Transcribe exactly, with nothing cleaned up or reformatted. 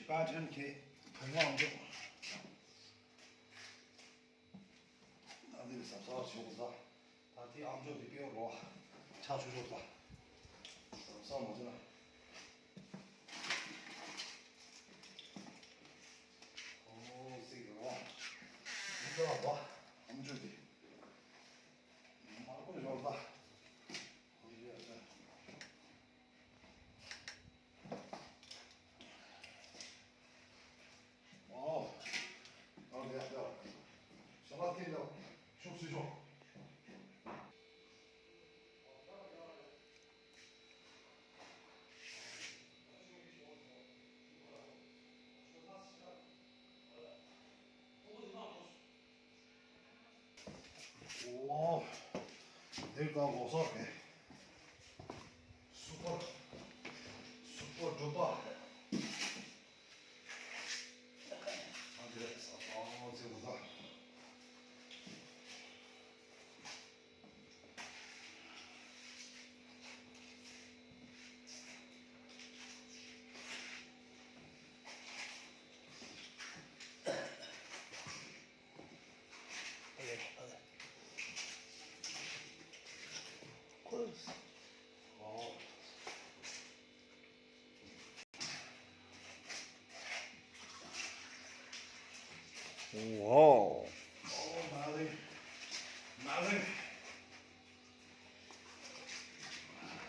པ་ཊན་ཁེ་བུ་མོ་ཨམ་ཅོག་ད་འདི་ལ་ཟབ་ཟབ་བྱེད་དགོས་ད། ད་དེ་ཨམ་ཅོག་དེ་དཔེ་རོ། ཆ་ཆུ་ཆུ་ད། ཟབ་ཟབ་མ་བྱེད་ན། ཨོ་སིག་རོ། འདི་ལ་བ། ཨམ་ཅོག་དེ། མར་ཁུ་རོ་ད། ཨོ་ཡ་ད། ཨོ། ཨོ་ཡ་ཡ། ཤ་ལ་ཏི་ལ་ཤུགས་སུ་ཤོག་ཨོ། འདིར་གང་གོ་སོགས་རེད། སུ་པར། སུ་པར་སྒྲོལ་པ། ཨ་འདི་རེད། ཨོ་ཙེ་གོ་ད། Wow. Oh, Malik. Malik.